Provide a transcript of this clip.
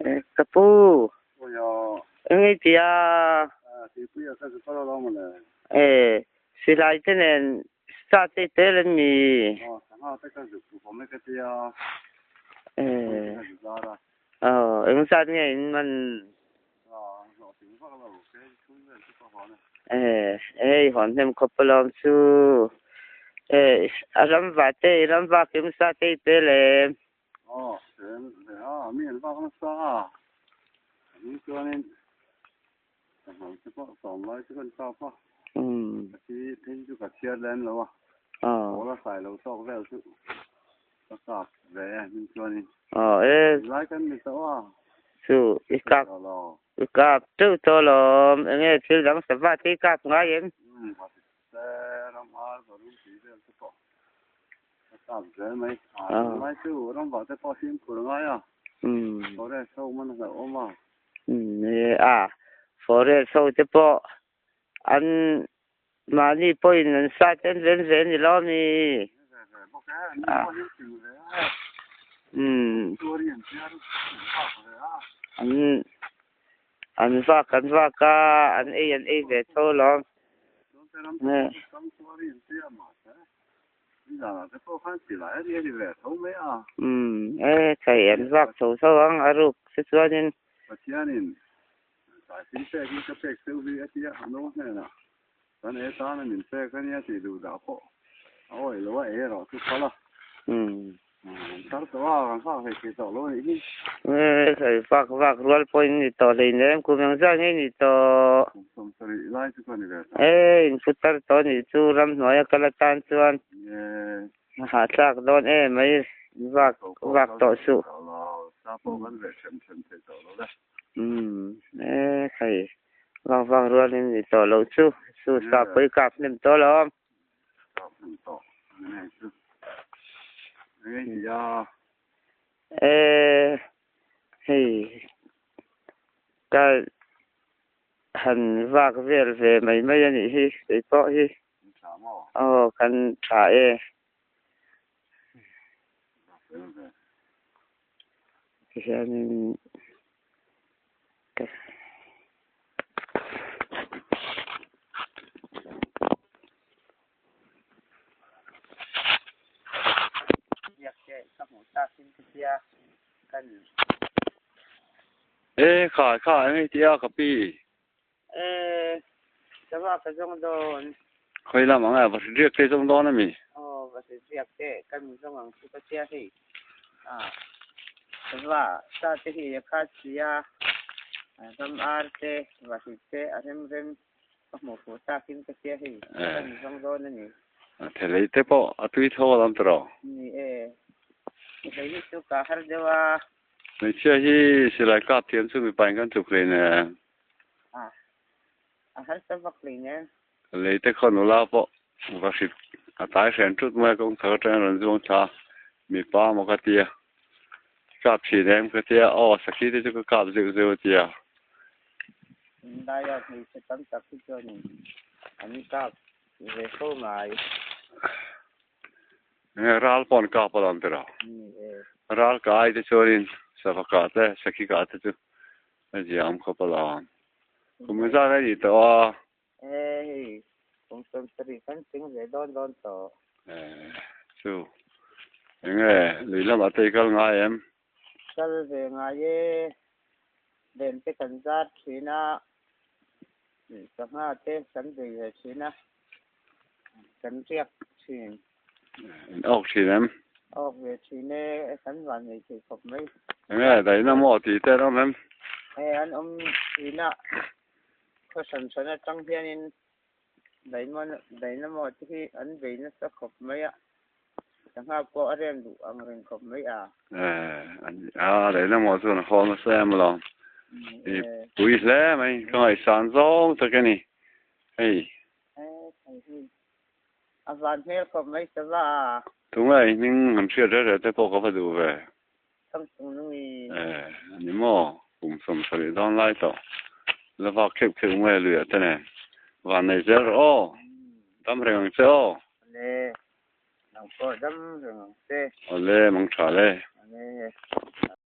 ເອີ ກະປູ ໂອ້ຍ ເອີ ເອີ ເອີ ຊິຫຼາຍແຕ່ແນນ ສາເຕເຕລະມີ ອໍ ເອີ ເອີ ເອີ ສາດໃຫຍ່ມັນ ເອີ ເອີ ຫອນແຮມ ຂອບປະລອມຊູ ເອີ ອາລຳວາເຕ ອາລຳວາເກມສາເຕເຕເລ ອໍ ເອີ ມີອັນວ່າກັນຊາ ອັນນີ້ຕົວນີ້ ອືມ ກະຊິເຫັນຢູ່ກະເຊຍແລນແລ້ວວ່າ ອໍ ໂອລະສາຍລາວຕອກແລ້ວສຸ ປະກາດແລນຕົວນີ້ ອໍ ເອີ ຫຼາຍກັນມີແຕ່ວ່າ ສຸ ອີກາບ ອີກາບ ຕູ້ໂຕລອມ ເອເງ ຊິຫຼັງສະບາຕິກາບງາຍເອງ ອືມ ແຕ່ລຳອານບໍ່ຮູ້ຊິເລື່ອງສະເພາະ ອືມ ອືມ ເອີ ອາ ຟໍເຣດໂຊ ແຕ່ເພາະ ອັນ ມານີ້ ໂປ້ຍ ອັນ ຊາເຕັນເວັນເວັນນີ້ລອມີ ອາ ອືມ ອັນ ອັນວ່າກັນວ່າກາ ອັນເອ ອັນເອ ເວໂທລອງ ເອີ ອືມ ເອີ ໄຄອັນວ່າໂທສະຫວ່າງອາລຸກ ສະຊວນນິນ ອືມ ເອີ ໄຄຝາກ ຝາກຣວນໂປ້ຍນີ້ຕໍ່ເລີຍແນມ ກູແມງຊາງນີ້ຕໍ່ ເອີ ອິນພຸດຕັນຕໍ່ນີ້ສູ່ລຳໜວຍ ອາກາລະຕານຊວນ ເອີ ມະຫາສາກດອນແອໄມ ວາກ ວາກຕໍ່ສຸ ອືມ ເອີ ໄຄ ວາງ ວາງຣວນນີ້ຕໍ່ລົງສຸ ສຸ ເອີ ສາບເປີຍກາບເນັ່ມຕໍ່ລອມ ເອີ ເອີ ເຮີ ກະ ຫັ້ນ ວາກເວລເວໄມໄມອັນນີ້ ເຮີ ໄປເກາະ ເຮີ ໂອ ຄັນ ຂາເອ ເອ ຂາຍ ຂາຍໃຫ້ເຈົ້າກະປີ ເອີ ສະຫວ່າກະຊົງດອນ ຂ້ອຍລະມັງອາ ວ່າຊິລຽກເຕຊົງດອນນະມີ ອໍ ວ່າຊິລຽກເຕກັນຊົງອັງສຸກະເຊຍເຮີ ອາ ສະຫວ່າ ສາເຕເຮຍະຄາເຊຍ ອາ ສຳອາເຕ ວ່າຊິເຕອາເຮັມເຮັມ ປະໂມໂຄຕາກິນກະເຊຍເຮີ ເອີ ກັນຊົງດອນນະມີ ອາ ເທເລເຕປອ ອາຕຸຍໂທລຳຕະຫຼອດ ນີ້ເອ ເທເລເຕກາຮັນເດວາ ໃນເຊຍເຮີ ຊິລາຍກາບທຽມຊຸມໄປກັນທຸກເລຍນະ ອາ ອາ ຮັນສະບັກລີແນ ເລີຍແຕ່ຄົນລາວເປາະ ວ່າຊິອາຕາຍແສນຈຸດເມື່ອກອງເທີແຕ່ລັນຈວງຊາ ມີປ້າມາກະເຕຍ ກາບສີແດງກະເຕຍ ອໍ ສະກີແຕ່ຈຸກະກາບຊິເຊວເຕຍ ໄດ້ຍາກມີສະຕັນຕັກທີ່ເຈົ້ານີ້ ອັນນີ້ກາບເວໂຊມາຍ ເອີ ຣາລປອນກາບປະລອນເຕຣາ ນີ້ເອ ຣາລກາຍແຕ່ໂຊລິນ ສະພະກາແຕ່ ສະກິກາແຕ່ຈຸ ອາຈານຂອບປະລອນ ຄຸນມິຊາໄດ້ດີແຕ່ວ່າ ເອີຍ ຄົງສົມສະລິຄັນຈຶ່ງເວດອນດອນຕໍ່ ເອີ ສູ້ ຍັງແລ ລຸຍລຳອາເຕຍກັນງາຍແອມ ກັນເວງາຍເຢ ເດນເຕກັນຈາດຊີນາ ສະຫາເຕກັນເວຊີນາ ກັນຮຽກຊີນ ອອກຊີນແອມ ອອກເວຊີເນ ກັນຫວານເວຊີຄົບໄໝ ແມ່ໄດນະໝໍຕີແຕ່ນຳແອມ ເອີ ອັນອົມຊີນາ ໂຄສັນຊະນະຈັງເພຍນິນ ໄດມອນ ໄດນາໂມທີ່ອັນໄດນາສະຂົບໄມອະ ສັງຫາກໍອະເຣນດຸອັງເຣນຂົບໄມອາ ເອີ ອັນ ອາ ໄດນາໂມສຸນຄອນແຊມລອງ ອືມ ອີ ເອີ ປຸຍແລໄມ ກໍໄອສານສອງຕະກະນີ້ ເອີ ເອີ ອາວານເຮລຂົບໄມສະວາ ທຸງໄອໜຶ່ງມັນເຊື່ອໄດ້ແຕ່ພວກເຂົາໄປດູແວ ທັງສູງນີ້ ເອີ ອັນນີ້ໝໍ ກຸ່ມສົມສະເລດອນຫຼາຍຕໍ່ ລະວ່າເຄັບເຄັບແມ່ເຫຼືອແຕ່ແນ ວ່າໃນເຊໂອ ດຳເຮືອງເຊໂອ ເລ ນຳກໍດຳເຮືອງເຊ ເລ ມັງຊາເລ